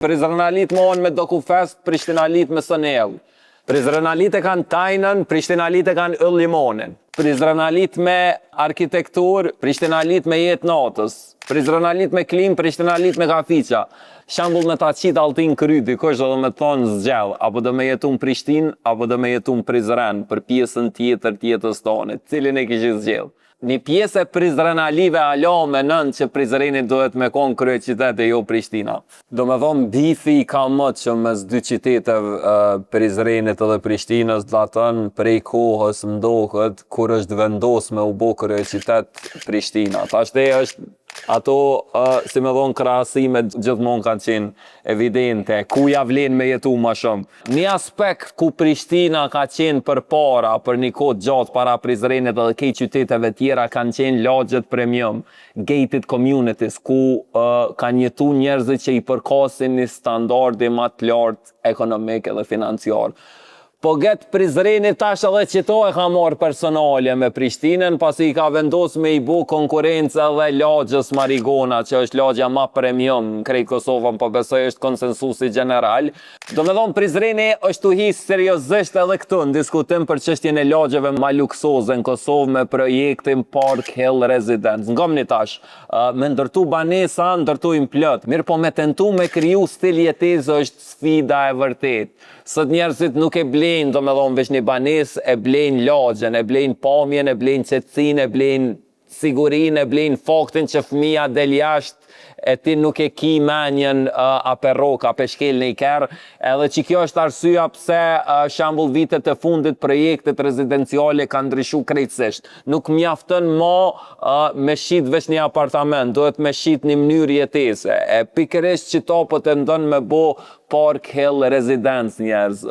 Prizrenalit mohën me Dokufest, Prishtinalit me Sunny Hill. Prizrenalit e kanë Tajnën, Prishtinalit e kanë Yll Limonin. Prizrenalit me arkitekturë, Prishtinalit me jetë natës. Prizrenalit me klimë, Prishtinalit me kafiqa. Shembull, me ta qit alltin n'kry dikush edhe me të thonë zgjedh, apo do me jetu në Prishtinë, apo do me jetu në Prizren për pjesën tjetër të jetës tone, cilin e kishe zgjedh? Një pjesë e prizrenalive hala menon që Prizreni duhet me kon kryeqytet e jo Prishtina. Domethonë, beefi i kamotshëm mes dy qyteteve, Prizrenit edhe Prishtinës, daton prej kohës, m'doket, kur është vendos me u bo kryeqytet Prishtina. Tashti është ato, si me thonë, krahasimet gjithmonë kanë qenë evidente, ku ja vlen me jetu ma shumë. Një aspekt ku Prishtina ka qenë përpara për një kohë të gjatë para Prizrenit edhe krejt qyteteve tjera kanë qenë lagjet premium, gated communities, ku kanë jetu njerëzit që i përkasin një standardi ma të lartë ekonomik edhe financiar. Po get Prizreni tash edhe qito e ka marrë personale me Prishtinën, pasi i ka vendos me i bu konkurrencë edhe lagjës Marigona, që është lagja ma premium në krejt Kosovën, po besoj është konsensusi gjeneral. Do me thonë, Prizreni është tu hi seriozisht edhe këtu në diskutim për çështjen e lagjeve ma luksoze në Kosovë me projektin Park Hill Residence. Ngomni tash, me ndërtu banesa, ndërtojnë plot, mirë po me tentu me kriju stil jetese është sfida e vërtet. Sot njerëzit nuk e blejnë, do me thonë, veç një banesë, e blejnë lagjen, e blejnë pamjen, e blejnë qetësinë, e blejnë sigurinë, e blejnë faktin që fëmija del jashtë e ti nuk e ki menjen a pe rrok, a pe shkel në i kerr, edhe që kjo është arsyeja pse, shembull, vitet e fundit projektet rezidenciale kanë ndryshu krejtësisht. Nuk mjafton mo me shit veç një apartament, duhet me shit një mënyrë jetese. E pikërisht qito po tenton me bo Park Hill Residence, njerëz.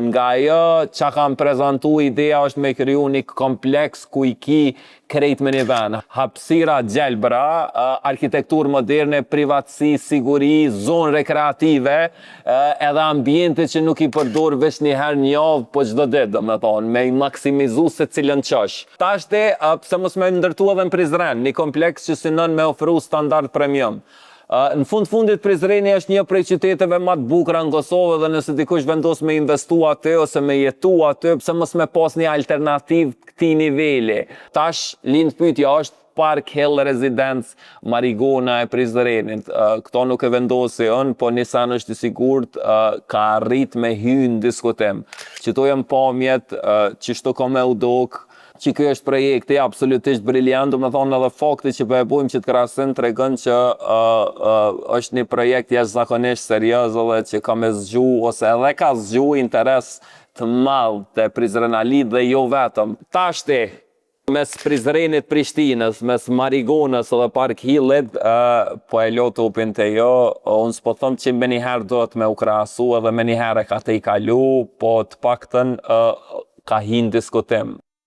Nga ajo që kam prezentu, ideja është me kriju një kompleks ku i ki krejt me një vend. Hapësira gjelbra, arkitekturë moderne, privatësi, siguri, zonë rekreative, edhe ambiente që nuk i përdor veç një herë një javë, po çdo ditë, do me thonë, me i maksimizu se cilën qosh. Tashti, pse mos me ndërtu edhe në Prizren një kompleks që synon me ofru standard premium? Në fund fundit, Prizreni është një prej qyteteve më të bukura në Kosovë dhe nëse dikush vendos me investu aty ose me jetu aty, pse mos me pas një alternativë të këtij niveli? Tash lind pyetja, është Park Hill Residence Marigona e Prizrenit? Këto nuk e vendosi unë, po një sen është i sigurt, ka arrit me hy në diskutim. Qëto janë pamjet, qështu ka me u dok, që ky është projekti absolutisht briliant, do me thonë, edhe fakti që po e bojmë që të krahasim tregon që është një projekt jashtëzakonisht serioz edhe që ka me zgju ose edhe ka zgju interes të madh te Prizrenalit dhe jo vetëm. Tashti, mes Prizrenit, Prishtinës, mes Marigonës dhe Park Hillit, po e lo topin te jo, unë s'po them që me njëherë duhet me u krahasu edhe me njëherë e ka te i kalu, po të paktën ka hi në diskutim.